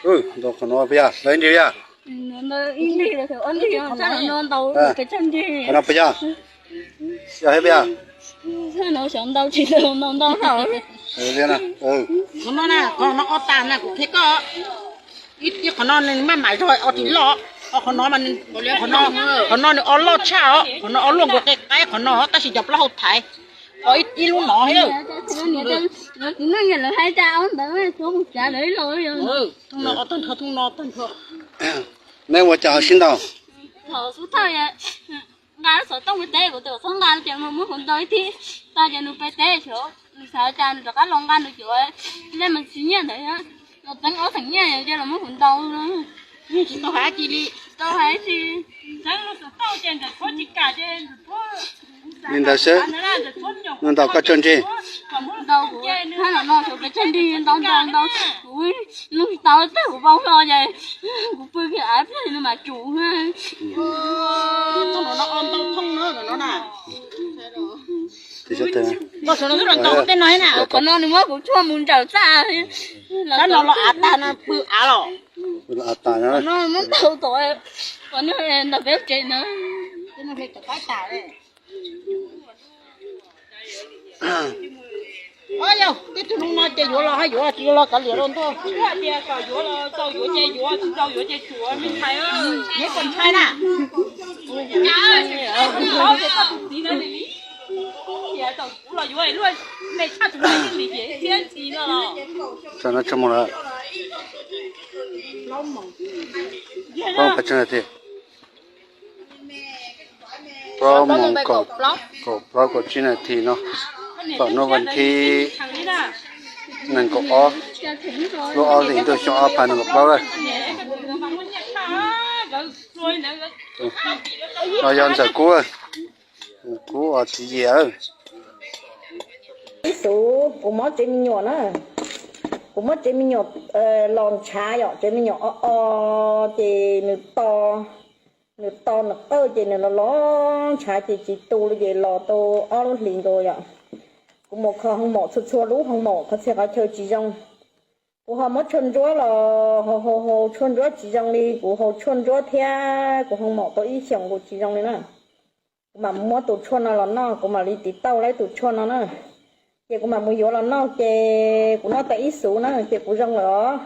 Ntau qhov no puas yog, ntau ib nrig puas yog? Qhov no puas yog? Yog puas yog? Xyov ntau tsis ntau ntau ntau. Qhov no o tas na kuv qhia koj. Ib qhov no nws maj mam zog o tsis loj, qhov no, qhov no nws o loj tshaj os, qhov no o luaj nkaus qe qaib qhov no tab sis cov plaub hau thaiv. Ib lub no. Thooj no o tag nrho, thooj no tag nrho. Neb ua cas ho sib ntaus? Thaum xub thawj nqa lub xov tooj pem teb, kuv tias txhob nqa ces muab kuv ntaus ib thib, tag ces nws pem teb xyov nws xav cas nws rov qab los nqa nws cov nej mas tsis nyiaj ntawd, los teeb ob xeem nyiaj ces los muab kuv ntaus. Tsis tau hais dab tsi li, tsis tau hais dab tsi. Txeeb lub xov tooj ces ntawm tshuab tsis kam ces ntawm tshuab, li ntawd xwb, ntaus koj tshuaj ntsig. Ntaus kuv thab los no xyov pes tshuaj ntsig ntau ntau ntau, kuv lub tsis tau tag kuv vau hlo ces kuv pw kiag av pliag nws mam tsum. Qhov no nws muab kuv tshuaj mus ntsawm txaj, qhov no los av tag no pw av los. Qhov no muab ntaus tom, qhov no ntaus peb tsev na. Tej tug no ces yuav los haj yuav, tsis yuav los kav liam rau ntuj. Tias kom yuav los tau yuav ces yuav, tsis tau yuav ces tsum, me ntxhais. Neb puas ntshai na? Tsis tau ces koj tus txiv ntawd li. Tias kom kuv los yuav luaj, me tshaj tus no yeej li ces txiab ntsis no los. Plaub moos kaum tsib nas this. Plaub moos kaum plaub kaum tsib nas this no. Tom hnub vas thib nees nkaum ob lub ob hlis ntuj xyoo ob phav nees nkaum plaub lawm. No yog Ntxawm Kub, Kub os txiv Yias. Ib xus kuv mob tsev me nyuam na, kuv mob tsev me nyuam los ntshav yom, tsev me nyuam o o ces nws to, nws to nws qawj ces nws los los ntshav ces tsis tu li ces los tau ob lub hlis nkaus yom. Kuv mus kho hoo maum txhua txhua lub hoo maum qhov txhia qhov chaw tsis zoo. Kuv ho muab tshuaj ntsuab los haus haus haus tshuaj ntsuab tsis zoo li, kuv haus tshuaj ntsuab thiab kuv hoo maum tau ib xyoos kuv tsis zoo li na. Kuv mam muab tus tshuaj no los noj, kuv mam li tiv tauj laib tus tshuaj no na. Ces kuv mam mus yuav los noj ces kuv noj tau ib xus na ces kuv zoo lawm os.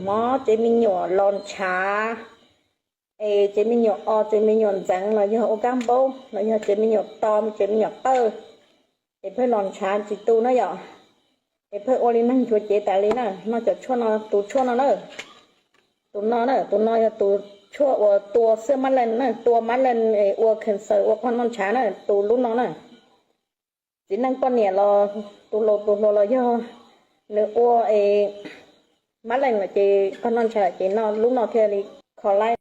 Mob tsev me nyuam los ntshav, es tsev me nyuam o tsev me nyuam ntxeev los yog ua kab npaub los yog tsev me nyuam to tsev me nyuam qawj, es pheej los ntshav tsis tu na yom. Es pheej ua li neeg nchuav cev tas li na, noj cov tshuaj no, tus tshuaj no na. Tus no na, tus no yog tus tshuaj uas tua xwb mab leej na, tua mab leej es ua cancer ua qhov noj ntshav na, tus lub no na. Txiv neej poj niam los tus laus tus hluas los yog nws ua es mab leej lawm ces qhov noj ntshav lawm ces noj lub no thiaj li kho laib.